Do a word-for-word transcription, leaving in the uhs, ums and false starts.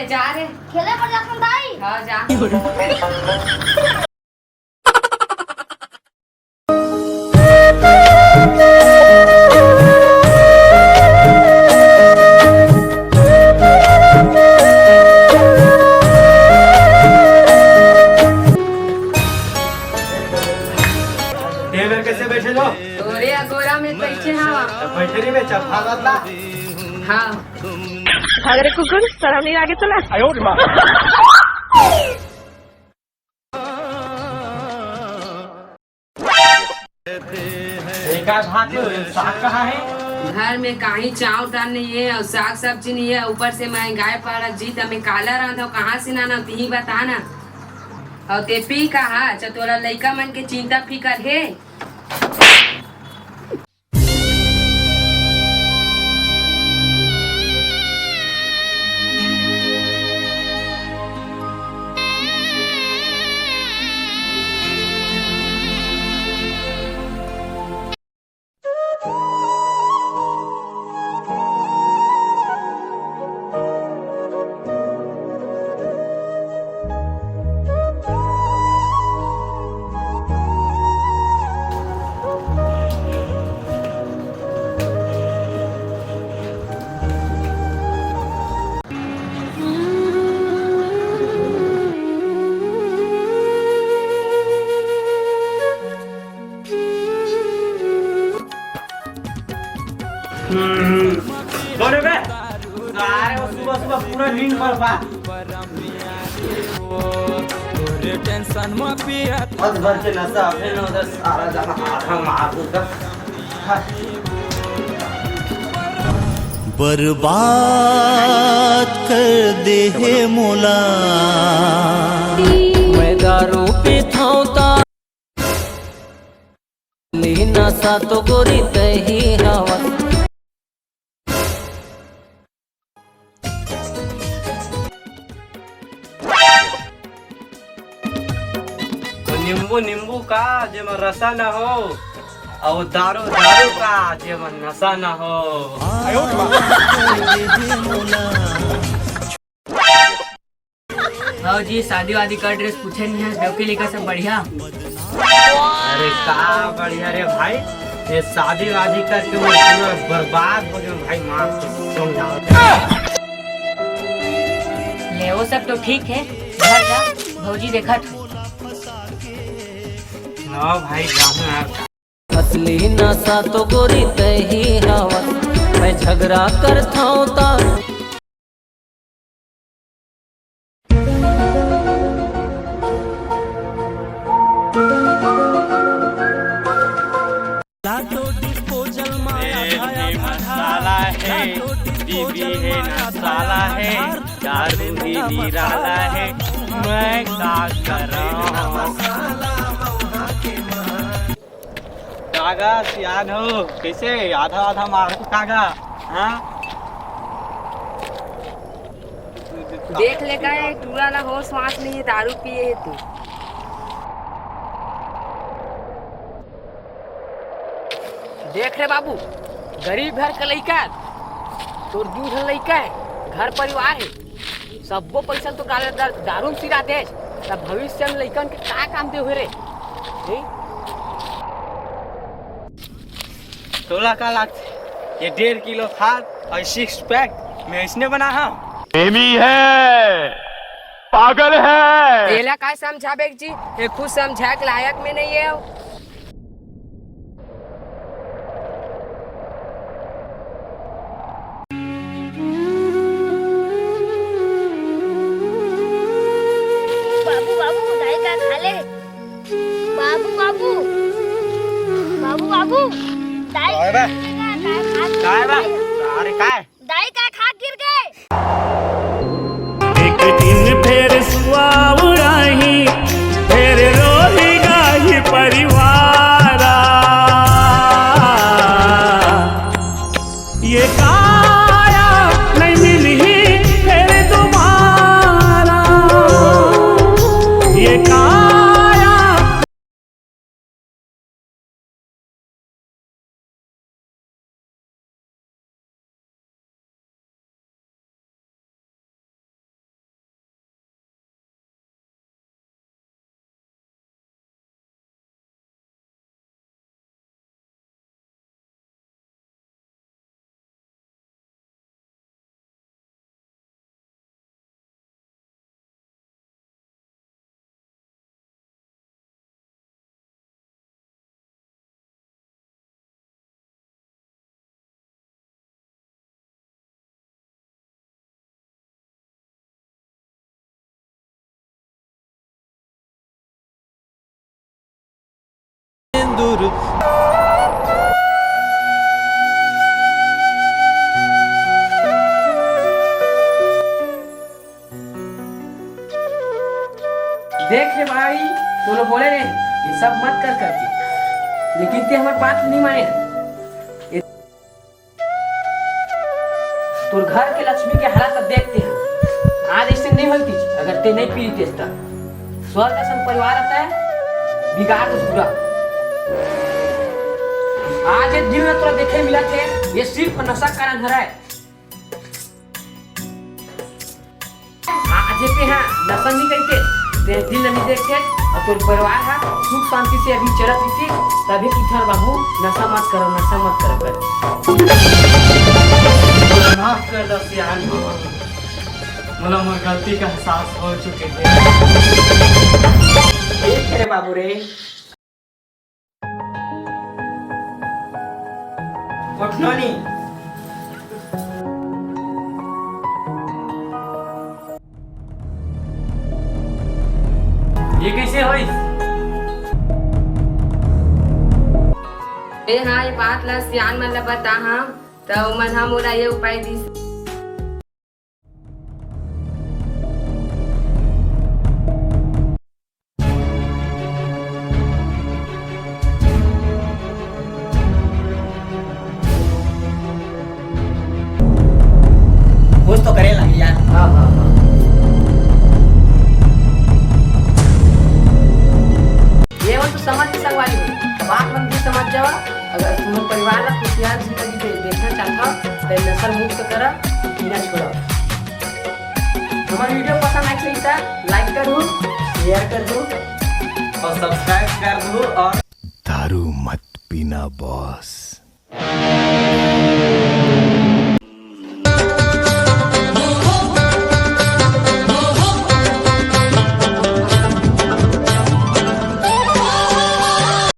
जा रे। खेले बर जाथन दाई। हाँ, जा। ये मेरे कैसे बैठे लो? तोरे अगोरा में बैठे हवा। तो बैठे नहीं, मैं चप्पा बदला। हाँ। भाग रे कुकुर, शर्म नहीं लागे तोला? एका भाग के साग कहाँ है? घर में काही चाउर दाल नहीं है और साग सब्जी नहीं है, ऊपर से महंगाई पड़त जी, त मैं काला रांधव, कहाँ से लानव, तिही बता ना। और ते पी कहा, अच्छा तोरा लइका मन के चिंता फिकर हे? हम्म, कौन है बे? सारे वो सुबह सुबह पूरा नींद पर बा। मत भर के नशा, फिर ना उधर सारा जमा आधा मार दूंगा। बर्बाद कर दे हे मोला। मैं दारू पीथौं ता ली नशा तो गोरी तही हवस। तो नींबू नींबू का जेमा रसा ना हो, और दारू दारू का जेमा नशा ना हो। भौजी, शादी वादी का ड्रेस पूछे नहीं है, देवकी लेकर सब बढ़िया? अरे का बढ़िया रे भाई, ये शादी वादी करके मैं पूरा बर्बाद हो गया भाई, माँ कसम जाओ। ले वो सब तो ठीक है, घर जा, भौजी देखत। हाँ भाई, जाऊँ यार। असली नशा तो गोरी तही हवस, मैं झगड़ा करथौं ता। लाटो डिस्पोजल मा ए, आधा, ये आधा, मसाला है, लाटो बीबी डिस्पोजल है, मा आधा, नसाला आधा, है, आधा, दारू ही निराला है, मैं का करूं? कागा सियान हो, कैसे आधा आधा मारो कागा? हाँ? देख ले का, टूरा ला होश वास नहीं है, दारू पिए है तू। देख रे बाबू, गरीब घर के लइका, तोर दू झन लइका है, घर परिवार है, सब्बो पैसा तो गाले दा-, दारू में सिरा देस, तब भविष्य में लइकन के का काम दे हुए रे? हैं? तोला का लागथे? ये डेढ़ किलो खाद और सिक्स पैक मैं इसने बना हूँ। प्रेमी है, पागल है। तेला का समझाबे जी, ये खुद समझाए के लायक में नहीं है। बाबू, बाबू, दाई का खा ले। बाबू, बाबू, बाबू, बाबू, दाई काय बे? गिर गे, काय खा काय बे? अरे काय? दाई का खा गिर गे। एक दिन फेर सुआ उड़ाही, फेर रोही गाही परिवारा। ये काया नहीं मिलही फेर दोबारा। ये काया दूर। देख रे भाई, तोला बोले रहे, ये सब मत कर करके, लेकिन ते हमर बात नहीं माने। ये तोर घर के लक्ष्मी के हालत अब देखते हैं, आज ऐसे नहीं होती अगर ते नहीं पीते त। स्वर्ग असन परिवार रहता है, बिगाड़ दे पूरा। आज ये दिन में तोरा देखे मिला थे, ये सिर्फ नशा कारण हरा है। आज ते हा नशा नहीं करते, ते दिल नहीं देखते, और तोर परिवार हा सुख शांति से अभी चलत रही, तभी किधर बाबू नशा मत करो, नशा मत करो कर। मोला माफ कर दो सियान हो, मोला मोर गलती का एहसास हो चुके हे। ठीक है रे बाबू रे। उठनो नी। ये कैसे होइस? ए हाँ, ये बात ला सियान मन ला बता हाँ, त ओमन हा मोला ये उपाय दिस। कुछ तो करे लगी यार। हाँ, हाँ, हाँ। ये वो तो समझ के संगवारी हो, बात मन भी समझ जावा। अगर तुम परिवार ला खुशियार जिंदगी दे-, देखना चाहता हो, तो नशा मुक्त करा, पीना छोड़ा। हमारी वीडियो पसंद आई तो like करो, share कर दो और subscribe कर दो और दारू मत पीना बॉस।